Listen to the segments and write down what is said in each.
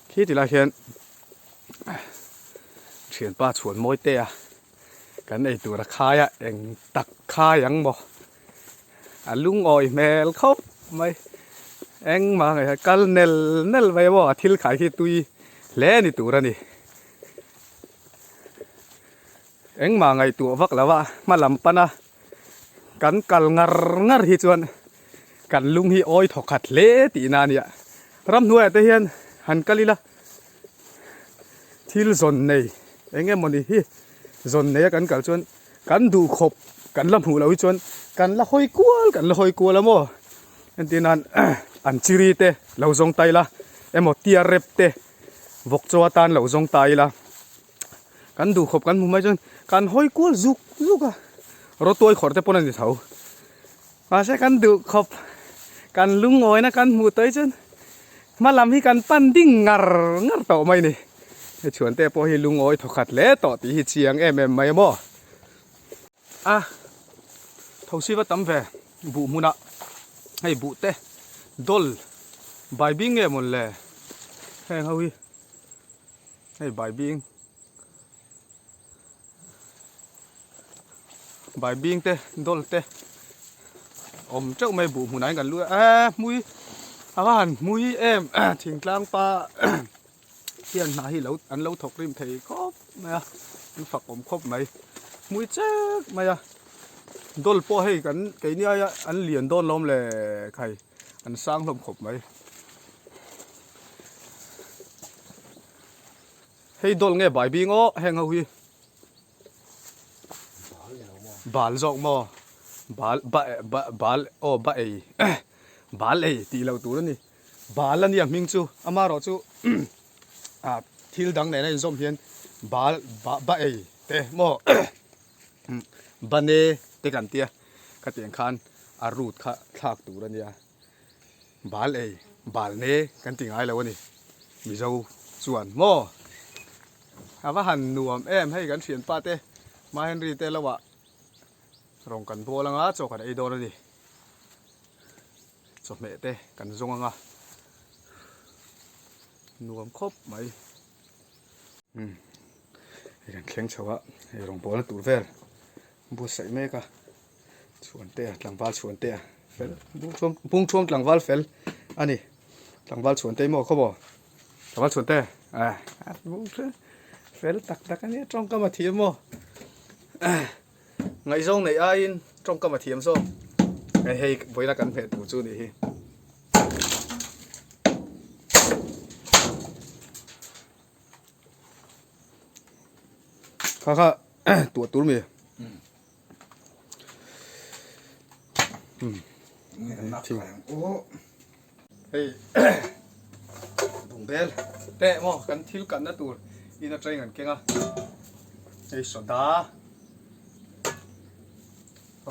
Khi ti lai hian thianpa chhuan mawi te a kan ei tur a khai a eng tak khai ang maw a lungawi hmel khawp mai engmah nge kal nel nel mai maw a thil khai khi tui hle ni tur a ni engmah ngaihtuah vak lo a hma lam pan a kan kal ngar ngar hi chuan kan lung hi awi thaw khat hle tihna a nia ramhnuaiah te hian han kal ila thil zawn nei eng emawni hi zawn nei a kan kal chuan kan duh khawp kan la hmuh loh hi chuan kan la hawi kual kan la hawi kual a maw entir nan an chiri te lo zawng ta ila emaw tiar rep te vawk chaw atan lo zawng ta ila kan duh khawp kan hmu mai chuan kan hawi kual zuk zuk a rawtuai khawrh te pawn a ni tho mahse kan duh khawp kan lungawina kan hmuh tawh hi chuan hma lam hi kan pan ding ngar ngar tawh mai a ni hei chhuante pawh hi lungawi thawkhat hle tawh tih hi chiang em em mai a maw a thosi va tam ve buh hmunah hei buh te dawl bai bing nge mawn le heng ho hi. Hei baibing baibing te dawl te awm teuh mai buh hmunah hian kan lut a eee hmui a va han hmui em thingtlang pa hian hna hi lo an lo thawk rim thei khawp mai a an fak awm khawp mai hmui chek mai a dawl pawh hei kan keini aia an lian dawn lawm le khai an sang hlawm khawp mai. Hei dawl nge bai bing aw heng ho hi bal zawk maw bal ba ba bal aw ba ei bal ei tih loh tur a ni bal a nia hming chu amaherawh chu ah thil dang nena inzawm hian bal ba ba ei te maw bane te kan tia khatiang khan a root kha thlak tur a nia. Bal ei, bal ne kan ti ngai lo a ni. Mizo chuan maw? A va han nuam em hei kan thianpa te Ma Henry te lo ah rawng kan bawl anga chaw kan ei dawn a ni. Chawhmeh te kan zawng anga nuam khawp mai. Umm hei kan thleng chho a hei rawng bawlna tur vel buatsaih mek a. Chhuantea tlangval chhuantea fel bungthuam bungthuam tlangval fel a ni tlangval chhuante maw khaw maw tlangval chhuante ah bungthuam fel tak tak a nia tawngkam a thiam maw ngaihzawng neih aiin tawngkam a thiam zawk hei hei vawiina kan hmeh tur chu a nih hi. Kha kha tuah tur mi. Hei bungbel te maw kan thil kanna tur in atangin kan keng a hei soda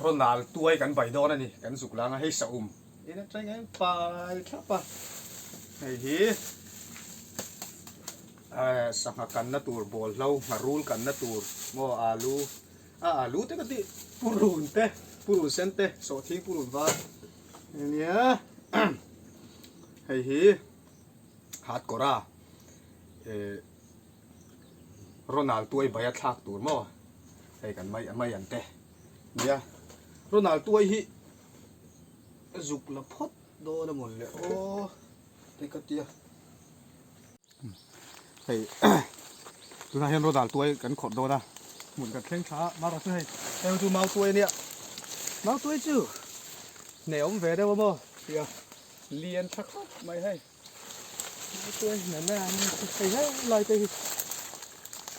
Ronald tuai kan bai dawn a ni kan zuk lang a hei saum in atangin an pai thlap a hei hi sangha kanna tur bawlhlo ngharul kanna tur maw alu. A alu te ka tih purun te purun sen te sawhthing purun var ania hei hi hatkawra eh Ronald tuai bai a thlak tur maw hei kan mai mai an te nia Ronald tuai hi zuk la phawt dawn a mawn le aw te ka tia. Hei tunah hian rawdal tuai kan khawrh dawn a hmun kan thleng tha a marawh chu hei heng chu mau tuai a nia mau tuai chu hneh awm ve deuh a maw tia lian tha khawp mai hei mau tuai hne na an hei he lai te hi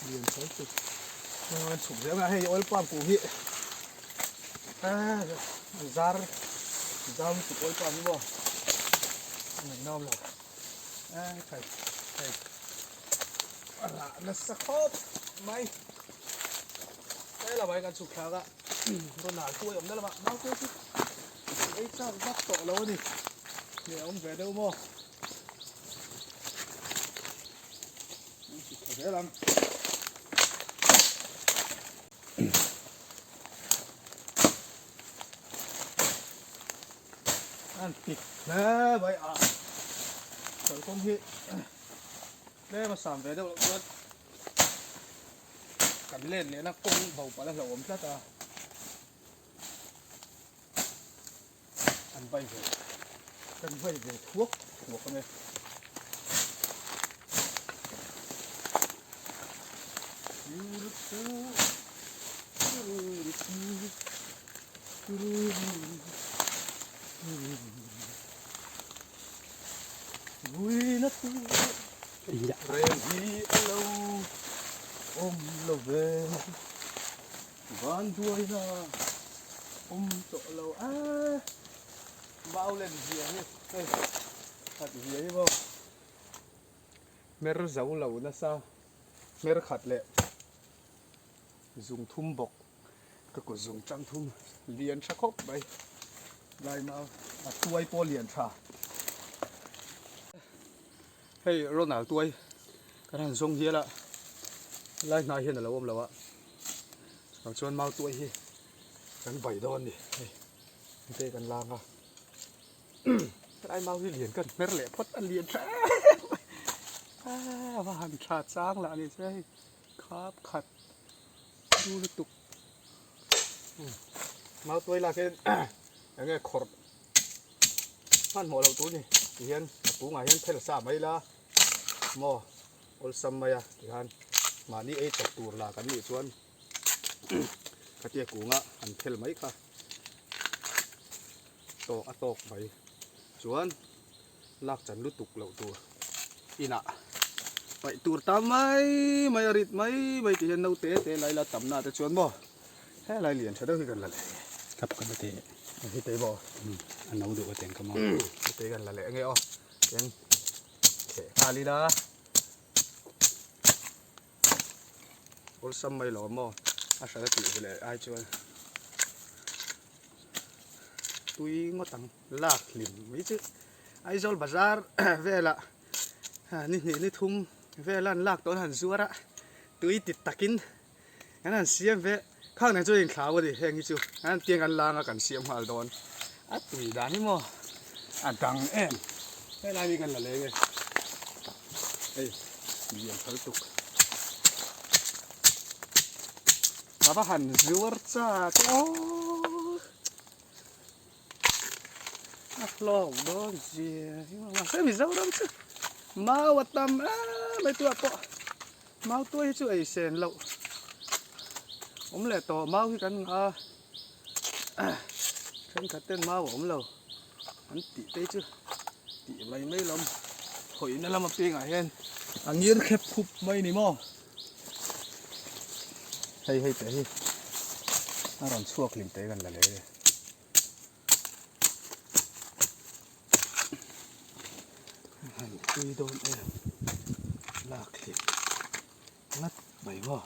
lian tha chu an chhuk zel a hei oil palm kung hi zar zar lutuk oil palm hi maw a ngaihnawm lo. Thei thei a rah nasa khawp mai he lamah hian kan chhuk thlak a rawn hal tuai awmna lamah mau te chu ei chak vak tawh lo a ni nge a awm ve deuh maw an chhuk thla zel ang. An pik hle mai a kalkawng hi. Tlem a sam ve deuh loh chuan kan let lehna kawng bo palh a hlauhawm tlat a. An vai ve kan vai ve thuak thuak ang e. Reng hi a lo awm lo ve. Van duaina awm tawh lo a. Mau len zia hi hei khat zia hi maw hmer zo lo nasa hmer khat leh zung thum bawk ka kut zung tang thum lian tha khawp mai lai mau a tuai pawh lian tha hei Ronald tuai kan han zawng hial a lai hnai hian a lo awm lo a chuvang chuan mau tuai hi kan vai dawn a ni hei hei te kan lang a helai mau hi lian kan hmer leh phawt a lian tha em mai a va han tha chang lah a ni che hei khap khat du lutuk mau tuai lak hian eng nge khawrh hmanhmawh loh tur a ni tihian a kungah hian phel sa mai ila maw awlsam mai a tihian mahni ei chawp tur lah kan nih chuan khatia kunga an phel mai kha tawk a tawk mai chuan lak chan lutuk loh tur inah paih tur tam mai mai a rit mai mai tih hian naute te lai la tamna te chuan maw helai lian tha deuh hi kan la leh kap ka la teh hi tei maw a no duh a teng ka maw hi tei kan la leh ange aw tin theh nghal ila awlsam mai lo maw a hran a tih ve leh ai chuan tui ngawt ang lak hlim mai chu Aizawl bazar velah ni hnih ni thum vela an lak tawh an han zuar a tui ti takin an han siam ve khang nen chuan inthlau a ni heng hi chu an tiang an langa kan siam nghal dawn a tui dan hi maw a dang em helai hi kan la leng e hei lian phal tuk ka va han zuar chak e aw. A hlawk dawn zia hi mahse Mizoram chu mau a tam em mai tuah pawh mau tuai hi chu ei sen loh awm leh tawh mau hi kan ngah a thenkhat ten mau a awm lo an tih te chu tih mai mai lawm hawihna lama pengah hian a ngir khep khup mai ni maw. Hei hei teh hi a rawn chhuak hlim teh kan la leh e. Han tui dawn em lak hlim ngat mai maw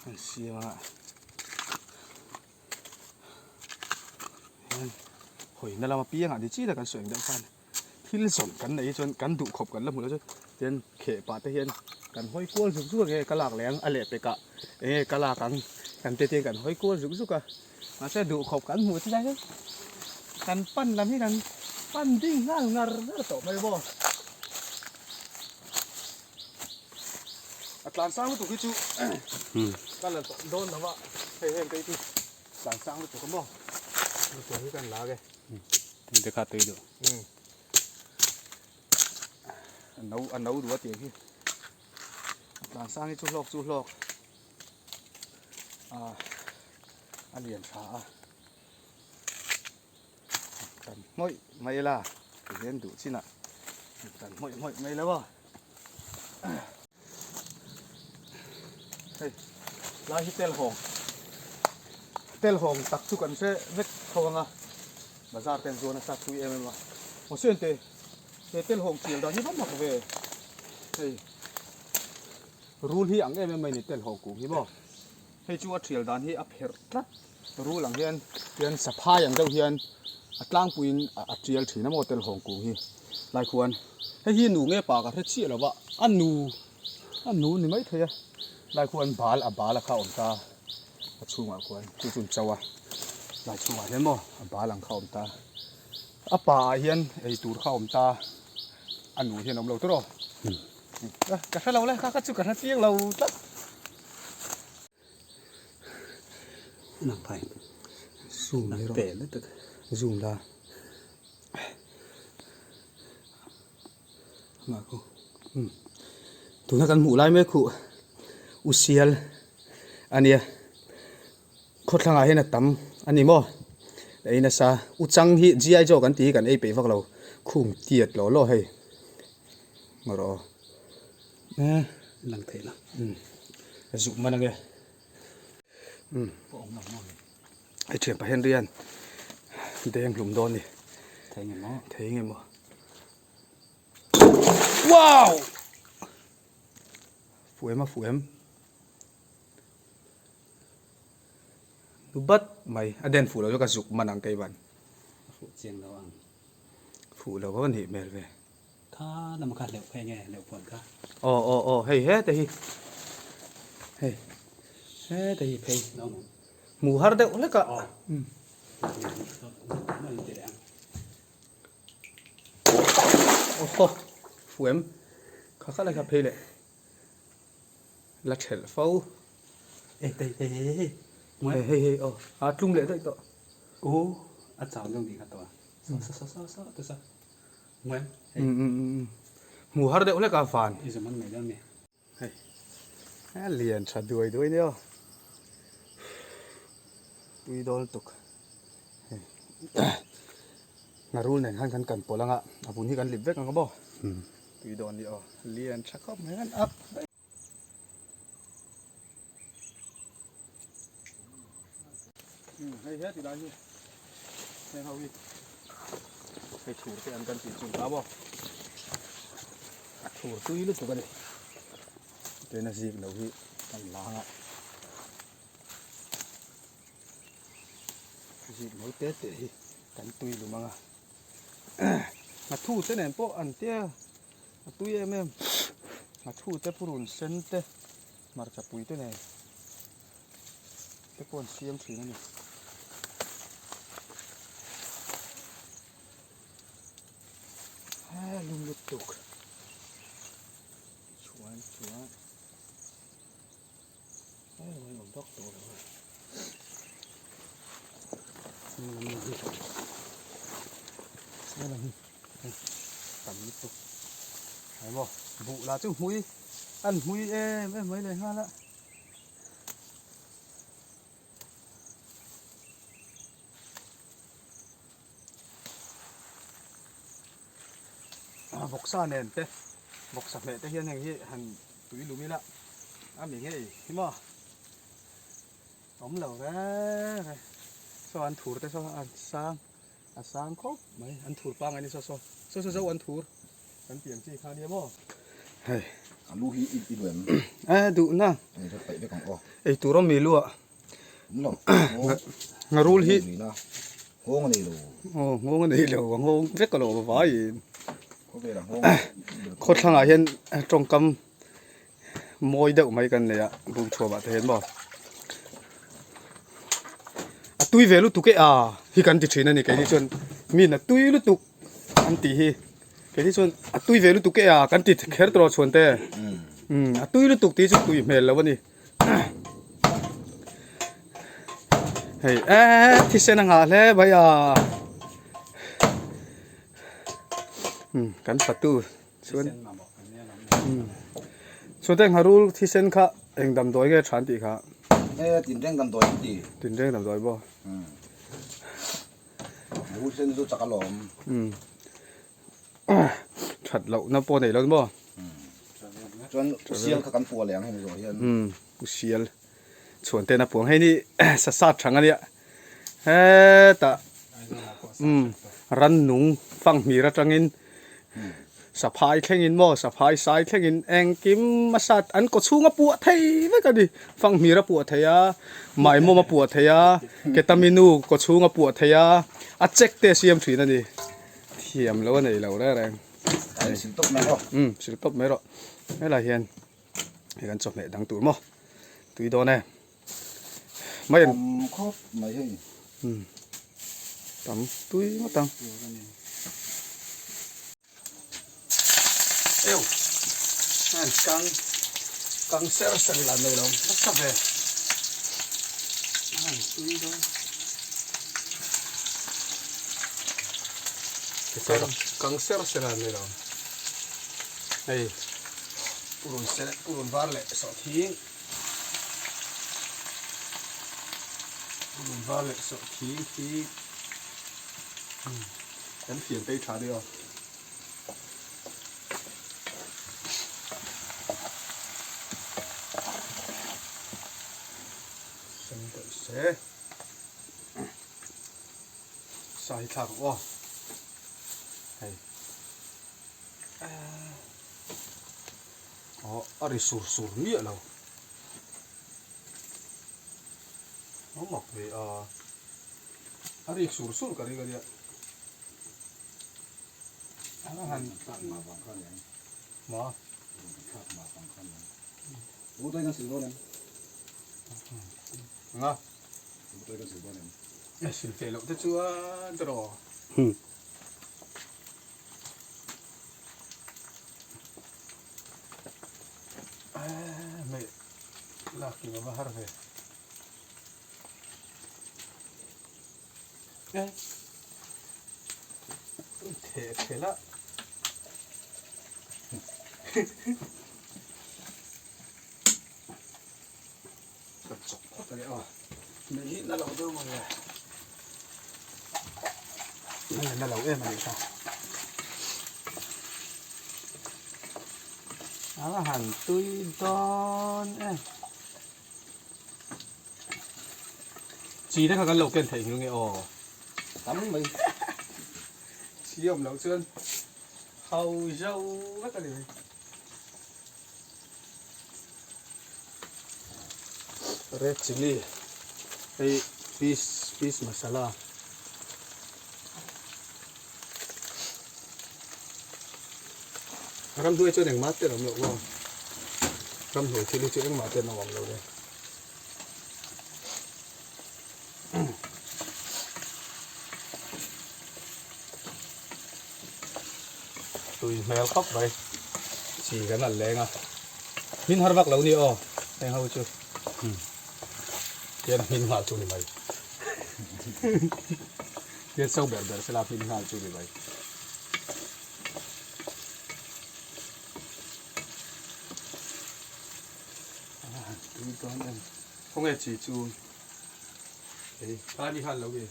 an siam a hian hawina lama piangah ni chi tak an sawi ang deuh khan. Thil zawm kan neih hi chuan kan duh khawp kan la hmu lo chuan tian kheh pah te hian kan hawi kual zuk zuk a nge ka lak leh ang a leh pek ah eng nge ka lak ang kan te te kan hawi kual zuk zuk a mahse duh khawp kan hmuh chu tlai kan pan lam hi kan pan ding nghal ngar ngar tawh mai maw a tlan sang lutuk hi chu ka la dawn lo a hei heng te hi chu tlan sang lutuk a maw lutuk hi kan lak e. Heng te kha tui duh. Umm. A no a no duh a tiang hi. A tlan sang hi chu hlawk chu hlawk. A a lian tha a. Tan hmawih mai la ti hian duh chinah tan hmawih hmawih mai lo a. Hei lai hi tel hawng tel hawng tak chu kan hre vek tho ang a bazar te an zuan a sa thui em em a aw sente he tel hawng chial dan hi va mak ve hei rul hi ang em em mai ni tel hawng kung hi maw hei chu a thial dan hi a pherh tlat rul ang hian hian saphai ang deuh hian a tlangpuiin a tial thin a maw tel hawng kung hi lai khuan hei hi nu nge pa ka hre chiah lo va a nu a nu ni mai thei a lai khuan bal a bal a kha a awm ta a chhungah khuan chu chu an cho a lai chhungah hian maw a bal ang kha a awm ta a pa ah hian eitur kha a awm ta a nu hian a awm lo tawrh aw. Ka hre lo le, kha kha chu ka hre chiang lo tlat. Nang phai. Zoom mai rawh. Pe lutuk. Zoom la. Tuna kan hmuh lai mek khuh u sial a nia khawthlangah hian a tam a ni maw a ei nasa u chang hi G I zawk an tih hi kan ei peih vak lo khung tiat law law hei ngaw rawh aw eh lang theih la zuk man ange hei thianpa Henry an deng hlum dawn a ni thei nge maw thei nge maw. Wow! Fuh em a fuh em. Nu bat mai a den fuh lo chu ka zuk man ang kei van. A fuh chiang lo ang. Fuh lo a nih hmel ve. Kha lam kha hleuh kha enge hleuh puan kha. Aw aw aw hei he te hi. Hei he te hi phei. Hmuh har deuh hlek a. Awhaw fuh em kha kha lai kha phei leh la thelh fo hei hei hei hei hei hei hei aw a tlum leh daih tawh u a chau deuh nih kha tawh a sa sa sa sa te sa hmuh em hei hmuh har deuh hlek a van i zawm an mai dawn mi hei a lian tha duai duai nia tui dawn lutuk Ngharul nen khan kan kan pawlh anga a vun hi kan lip vek ang a maw tui dawn ni aw lian tha khawp mai an up daih. Hei he ti lai hi heng ho hi hei thur te an kan tih chu ta maw a thur tui lutuk a ni tin a zik lo hi kan la anga. Zip mawi te te hi kan tui lum ang a, nghathu te nen pawh an tia a tui em em, nghathu te purun sen te hmarcha pui te nen te pawh an siam thin a ni. He lum lutuk chuan chuan. Buh lah chu hmui an hmui em em mai leh nghal a. Vawksa nen te vawksa hmeh te hian heng hi han tui lum ila a mi ngei hi maw awm lo ve ve saw an thur te saw a sang a sang khawp mai an thur pangai ni saw saw saw saw zo an thur kan pian chi kha nia maw hei a lu hi i duh em e duh na ei rawt paih vek ang aw ei tur awm mi lu ah lo ngarul hi nghawng a nei lo aw nghawng a nei lo a nghawng vek a lo awm vaiin khawvelah nghawng khawthlangah hian tawngkam mawi deuh mai kan nei a buk chhuah ah te hian maw a tui ve lutuk e a hi kan ti thin a ni keini chuan min a tui lutuk an tih hi keini chuan a tui ve lutuk e a kan ti kher tawh chhuan te a tui lutuk tih chu tui hmel lo a ni. Hei eh thisen a nghah hle mai a kan fatu chuan chuan ngharul thisen kha eng damdawi nge than tih kha eh tinreng damdawi an ti tinreng damdawi maw ngharul thisen chu chak alawm That loh na pawh nei lo maw? Chuan u sial kha kan puah leh ang hemi zawh hian. Umm u sial chhuan ten a puang hei ni sa sat thang a nia hetah umm rannung fanghmir atangin saphai thlengin maw saphai sai thlengin engkim a sat an kaw chhung a puah thei vek a ni fanghmir a puah thei a maimawm a puah thei a ketaminu kaw chhung a puah thei a a check te a siam thin a ni. Thiam lo a nei lo reng reng. Ai sil tawp mai rawh. Um sil tawp mai rawh. Helai hian hei kan chawhmeh dang tur maw. Tui dawn e. Mai an tam khawp mai hei. Um tam tui ngawt ang. Eu. An kang kang ser ser ila nei lo nasa ve. An tui dawn. Kang kang ser ser a nei lo. Hei purun sen purun var leh sawhthing purun var leh sawhthing hi kan fian tei tha deuh a. Sen deuh se sa hi thlak ang aw hei aw a ri sur sur miah lo a mak ve a a rik sur sur ka ring a nia. Sil feh loh te chuan tiraw. Hmeh lak kim a va har ve. Theh thel a. Ka chawk phawt a ni aw. Mei hi na lo deuh maw le. Mei na lo em a nih kha. A va han tui dawn em. Chi te kha kan lo ken theih nghil nge aw. Tam mai. Chi awm loh chuan hau zo vek a ni mai. Red chilli hei fish fish masala. Ramhnuai chuan engmah te an awm loh vang. Ramhnuai thil hi chu engmah te an awm lo ve. Tui hmel khawp mai. Chi kan al leng a. Hmin har vak lo ni aw. Heng ho chu. Tian a hmin nghal chu ni mai. Tian so ber ber sela hmin nghal chu ni mai. Tui dawn em. Khawnge chi chu ei kha ni khan lo nge.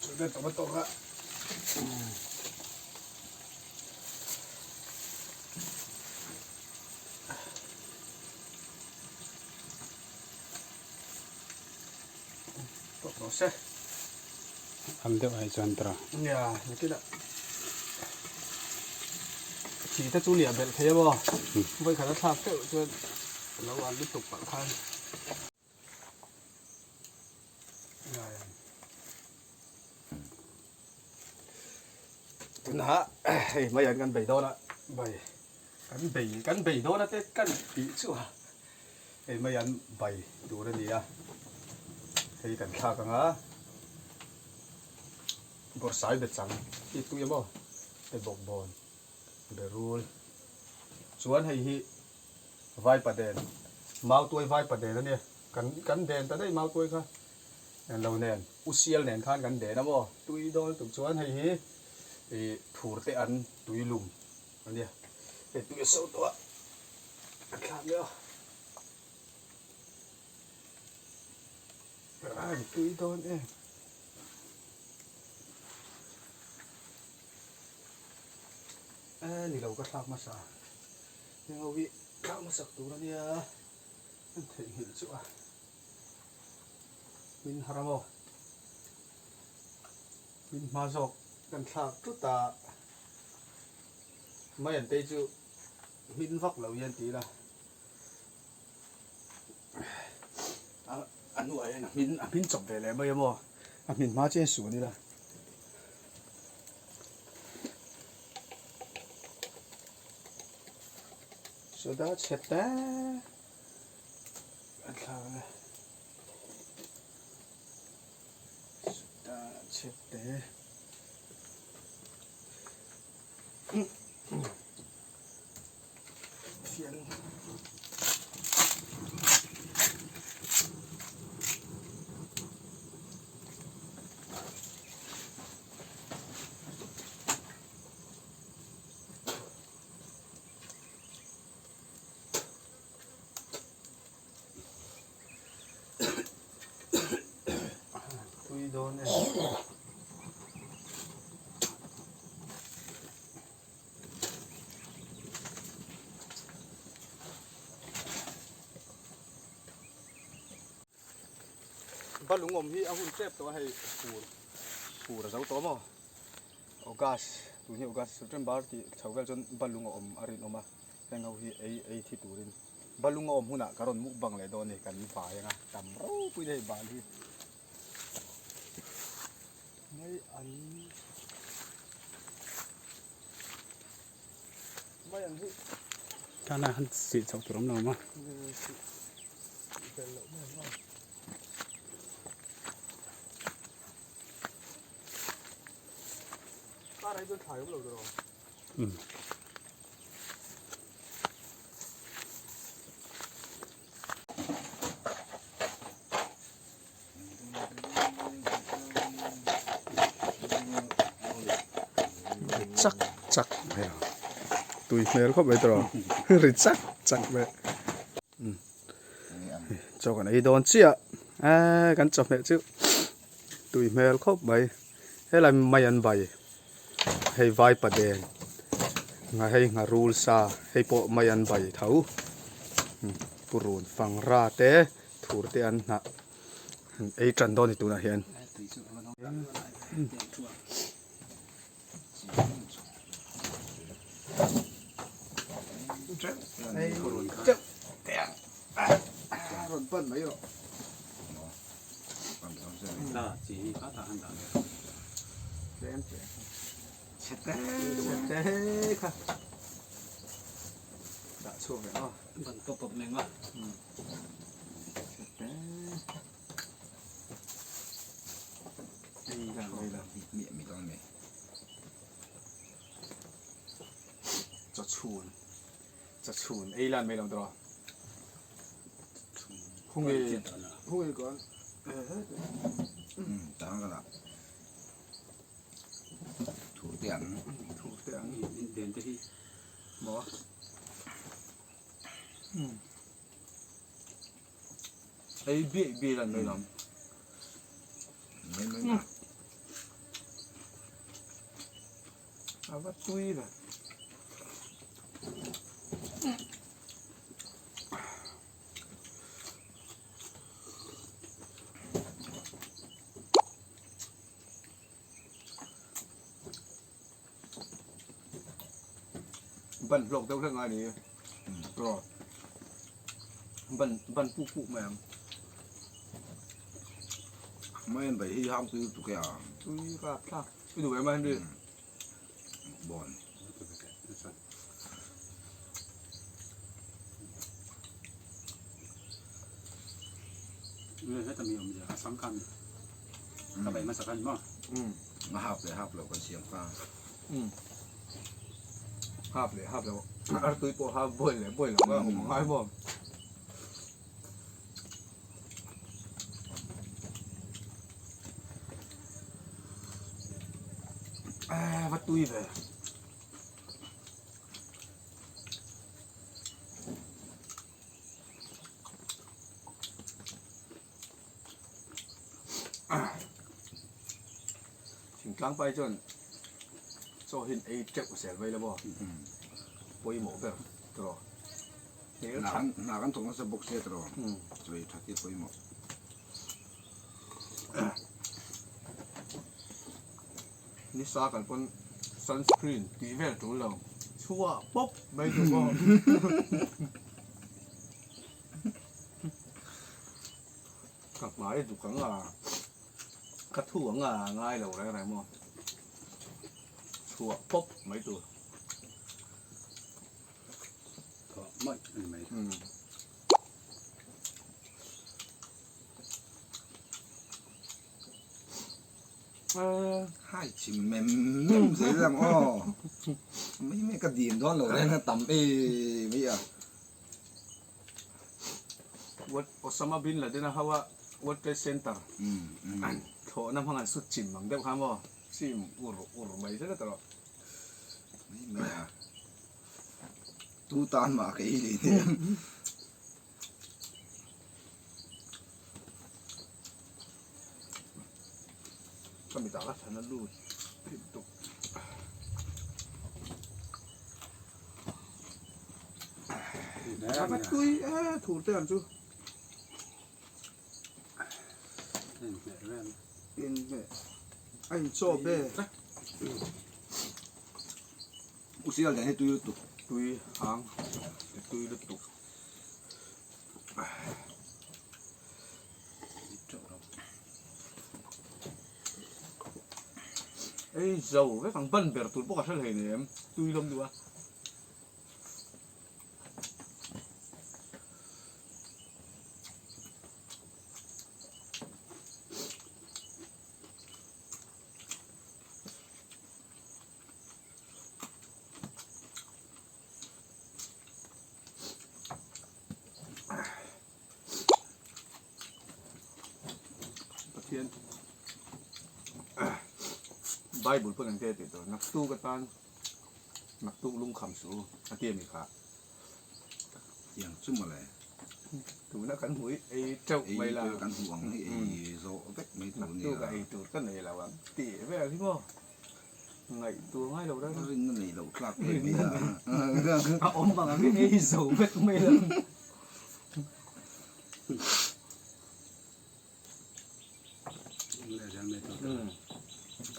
Chu ber tomato kha. Tawk rawh se. Am deuh ai chuan tawrh a. Nia, nakinah chi te chu liah belh thei a maw? Vawikhat a thlak deuh chuan a lo al lutuk palh khan. Tunah hei mai an kan bei dawn a, bai kan bei kan bei dawn a te kan tih chu a. Hei mai an bai tur a ni a, hei kan thlak ang a, bawrhsai be chang hi tui emaw hei bawkbawn be rul chuan hei hi vaipa den mautuai vaipa den a nia kan kan den ta daih mautuai kha eng lo nen u sial nen khan kan den a maw tui dawl tuk chuan hei hi ih thur te an tui lum a nia hei tui a so tawh a. Ka thlak leh a. A ri tui dawn em. E ni lo ka thlak hmasa. Heng ho hi thlak hmasak tur a nia. An theihnghilh chu a. Min har ang aw. Min hma zawk kan thlak tlut a. Mai an tei chu. Hmin vak lo hian ti ila a hnuah hian a hmin a hmin chawp ve leh mai a maw a hmin hma chian suan ila soda chhe te a thlak a soda chhe te. Fian. Tui dawn e. Balung awm hi a hun tep tawh a hei fur fur a zo tawh maw August tun hi August September tih chho vel chuan balung a awm a rinawm a heng ho hi ei ei thi turin balung a awm hunah ka rawn mukbang leh dawn a ni kan vai anga tam ropui hei bal hi. Mai an mai an hi. Tana han sih chhoh tur awm lo maw? Sih tel loh mai ang a. Kar ai chuan thlai awm lo tur aw. Um. Ri chak chak mai a tui hmel khawp mai tawh ri chak chak mai chaw kan ei dawn chiah eee kan chawhmeh chu tui hmel khawp mai helai mai an bai hei vaipa den hei ngharul sa hei pawh mai an bai tho purun fangra te. Thur te an hnah ei tan dawn a ni tunah hian. Chawchhun chawchhun ei lan mai lo tawh khawngei khawngei kan tang ka lah thur te ang thur te ang den te hi maw Ei biaih biaih lan mai lam. Mai mai mai. A va tui ve. Ban hlawk deuh hlek ngai ni tawh ban ban puk puk mai ang mai an bai hi hang tui tuk ya tui rap thlak i duh em a Henry bon Nge heta mi awm zia a sang khan ka bai hmasa khan maw A hap leh hap lo kan siam kha. Umm hap leh hap lo artui pawh hap boil leh boil lo a awm angai maw. Eee va tui ve. Thingtlang pai chuan chaw hi an ei teuh zel mai lo maw? Pawimawh ber tawh. Hna kan thawk nasa bawk sia tawh. Chaw ei that hi pawimawh. Nisa kan pawn sunscreen tih vel tul lo. Chhuah pawp mai tur maw? Ka hmai duk ang a, ka thu ang a ngai lo reng reng maw? Chhuah pawp mai tur. Thawh mawih a ni mai. Hai chim mem mem zel ang aw. Mai mai ka dim dawn lo reng a tam em mai a. Osama bin Laden a ho a World Trade Center thlawhna hmang an sut chim ang deuh kha maw chim ur ur mai zel a tawh. Mai mai a. Tu tan mah ka ei leh nen. Ka mitah ka thlan a lut thim tuk. A tui e thur te an chu. A in chaw be. U sial dan hi tui lutuk. Tui hang tui lutuk. Ei zo vek ang ban ber tur pawh ka hre hlei nem tui lawm duh a. Pathian Bible pawn an te tih tur naktuk atan naktuk lungkham suh u a ti a ni kha. Tiang chu mawle. Tuna kan hmuh hi ei teuh mai la. Ei kan hmuh ang hi ei zawh vek mai tur nia. Naktuk a ei tur ka nei lo ang tih vel hi maw. Ngaihtuah ngai lo reng a. Rinna nei loh tlak em mai a. A awm ang ang in ei zo vek mai lo.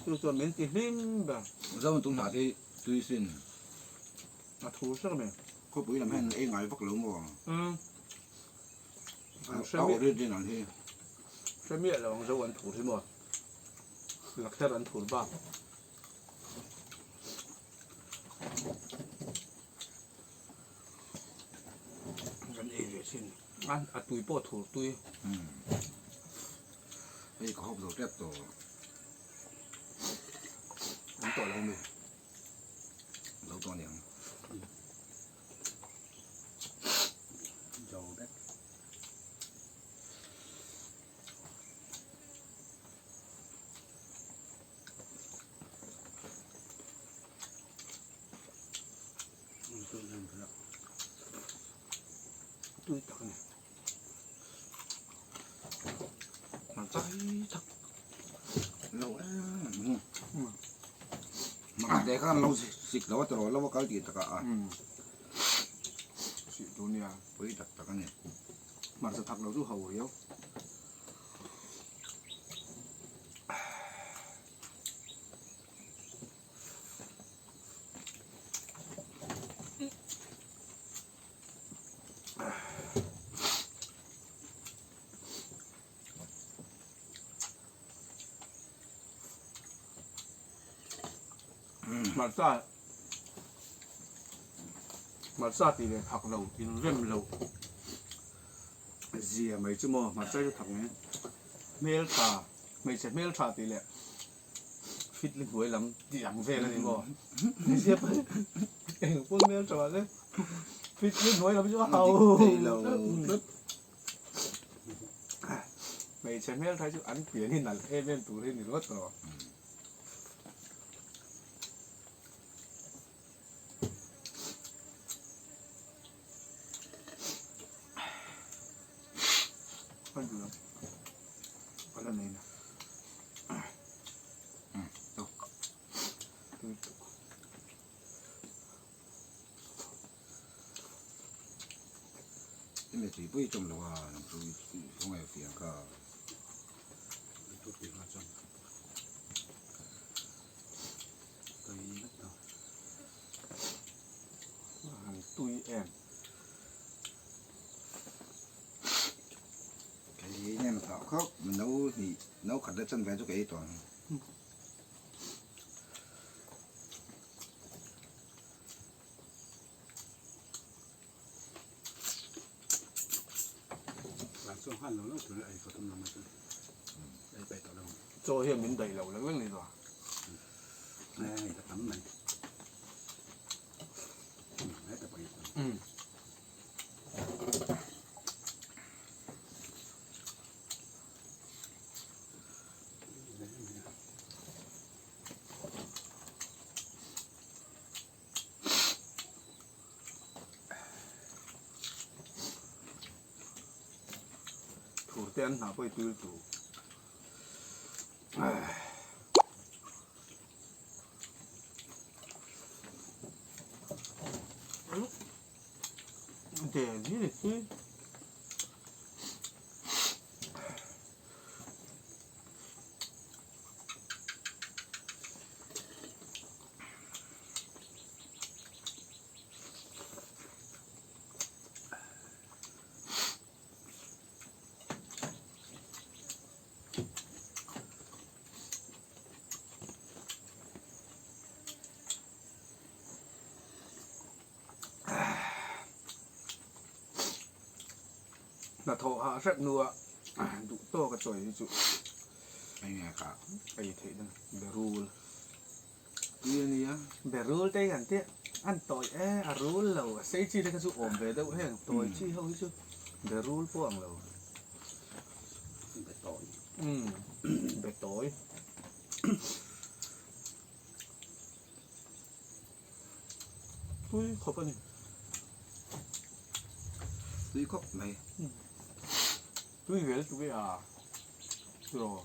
Chu chuan min ti hlim ber. Zoan tum hna te tui sin. A thu hrek mai. Khawpui lam hian ei ngai vak lo maw? A original hi. Hre miah lo ang zo an thur hi maw? Lakher an thur bak. Kan ei ve thin. A a tui pawh thur tui. Hei ka hawp zo tep tawh. An tawh lo mi. Zo tawh aniang. Zo vek. Tui tak a ni. Hmarcha hi tak. Lo em. Mahse khan lo sik lo a tawh lo a kal tih takah a. Sih tur nia. Pui tak tak a ni. Hmarcha thak lo chu ho riau. Hmarcha hmarcha tih leh thak lo inrem loh zia mai chu maw hmarcha hi chu thak mai hmeltha hmeichhe hmeltha tih leh fit li hnuai lam tih ang vel a ni maw hmeichhia pawh eng pawn hmeltha mahse fit li hnuai lam chu a hau tlat. Hmeichhe hmeltha hi chu an pian hi nalh em em tur hi ni ringawt tawh. Hemi tui pui chawm lo a nang chu i khawngaih a fiang kha. Tui em. Kei nem thah khawp no hnih no khat la chan ve chu ka ei tawh ang. Chaw hian min daih loh lek lek ni tawh. Anthur te an hnah pawh hi tui lutuk. Den hi ni tui. Hnathawh hah hrep hnua duh tawk a chawi hi chu Enge kha ei theih na berul tui a nia. Berul te hi an tih an tawi e a rul lo a sei chi te kha chu awm ve deuh heng tawi chi ho hi chu berul pawh ang lo. Be tawi. Umm be tawi. Tui khawp a ni. Tui khawp mai. Tui vel tuk e a tiraw.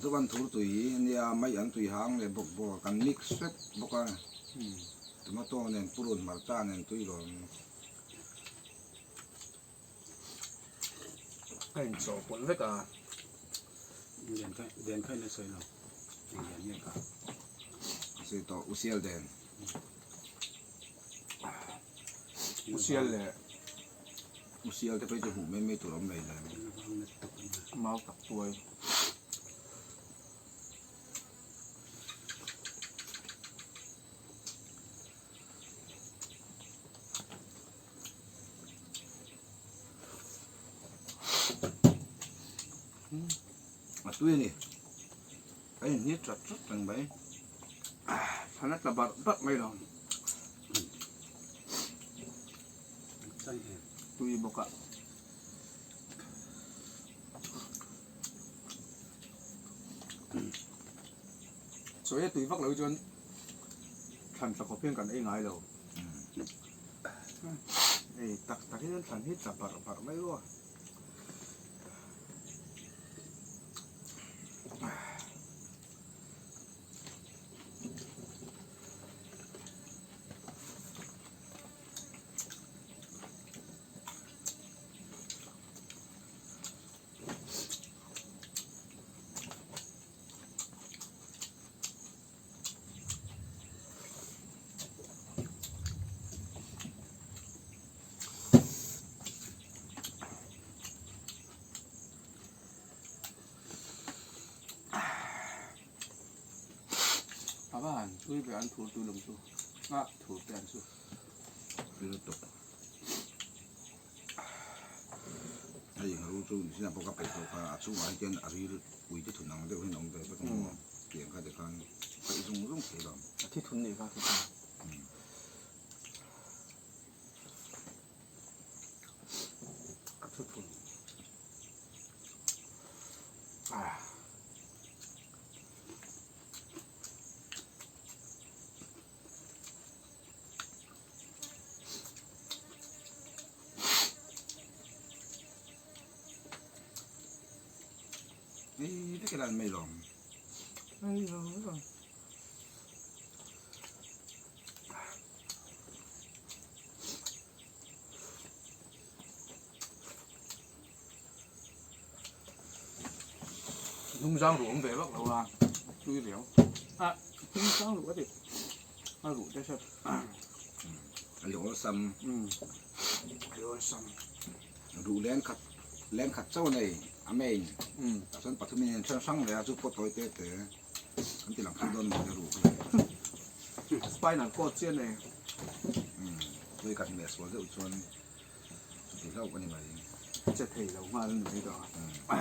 Chuan thur tui hi nia mai an tui hang leh bawk bawk a kan mix vek bawk a tomato nen purun hmarcha nen tui lawm. A inchawhpawlh vek a. Den kha den kha ila sawi lo eng den nge kha. A sawi tawh u sial den. U sial leh u sial te phei chu hmuh mai mai tur awm mai le. Mau tak tuai. A tui a ni a inhni chat chat reng mai. Thlan a tla barh barh mai lo. Tui bawk a. Sawi a tui vak lo hi chuan thlan tla khawp hian kan ei ngai lo. Ei tak tak hi chuan thlan hi tla barh barh mai aw. A va han tui ve an thur tui lawm chu a thur te an chu. Tui lutuk. Hei eng ru chu nichinah pawh ka peih tawh kha a chhungah hi khian a ril ui te thun ang deuh hian a awm ve vek ang maw tiang kha te khan paih zung zung thei lo. A thi thun nih kha thi thun. A thu thun. Ah. Ei vek ila an mai lawm. Ei lo lo. Hnung zang ruh awm ve vak lo a tui riau a hnung zang ruh a ti a ruh te hret a li awlsam a li awlsam ruh leng khat leng khat chauh a nei a main tah chuan pathum in an then hrang leh a chu pawh tawi te te an ti lang thei dawn maw le ruh hi spinal cord chiah a nei vawi khat hmeh sual deuh chuan Chuti hlauh a ni mai. Che thei lo nghal a ni mai tawh a.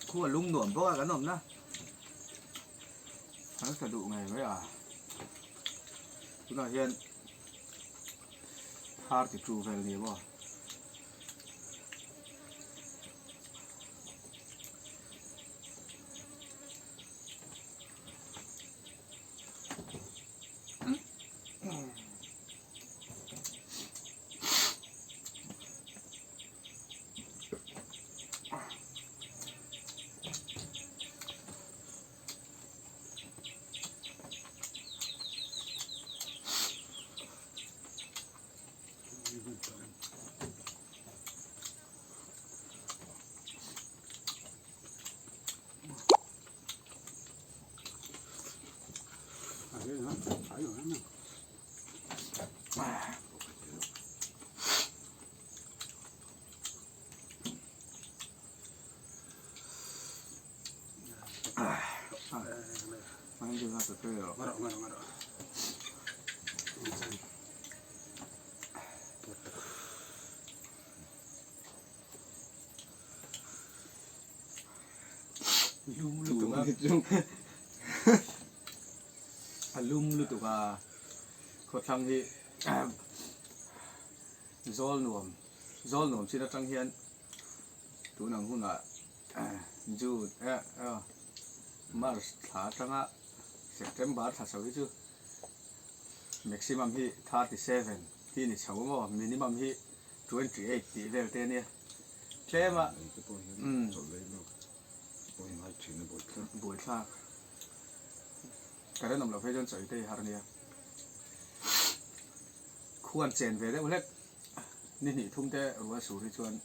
Khu a lung nuam bawk a kan awm na. Kan tla duh ngei mai a. Tunah hian 32 vel ni maw. Lum lutuk a a lum lutuk a khawthlang hi zawl nuam zawl nuam chin atang hian tun ang hunah June eh March thla atanga September thla chho hi chu maximum hi 37 hi ni chho a maw minimum hi 28 tih vel te ania tlem a buaithlak current awm loh phei chuan chawi te hi har ania khuan chen ve deuh hlek ni hnih thum te rual sur hi chuan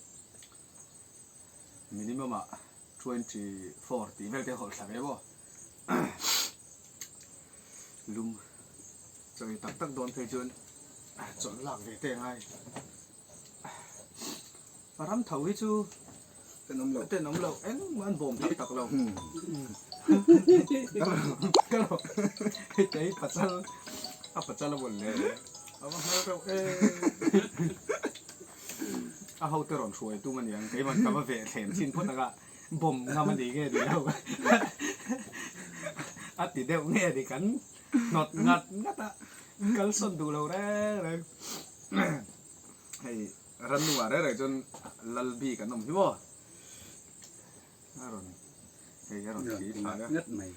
minimum ah 24 tih vel te hawlh thla ve maw lum chawi tak tak dawn phei chuan chawlh lak ve te a ngai ram tho hi chu tenawm loh tenawm loh engmah an bawm tak tak lo hei pasal a pasal a vawn leh a va hmel reuh em a hote rawn hruai tum a niang keimah ka va veh thlem chin phawt ang a bomb ngam a ni nge ni lo a ti deuh nge ni kan hnawt ngat ngat a kalsawn duh lo reng reng hei rannu ah reng reng chuan lal bik an awm hi maw a rawn hei a rawn thli thla a ngat mai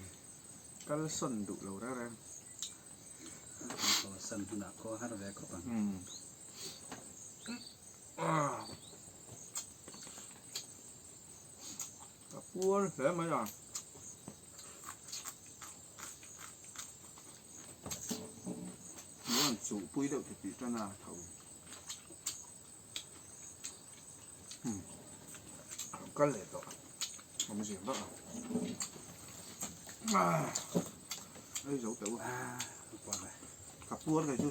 kalsawn duh lo reng reng san hunah khaw har ve khawp ang A puar hle mai a. Chuan chuh pui deuh ti tih tan a tho. Kal leh tawh. Awm zir vak a. Ei zo teuh a. Ka puar ve chu.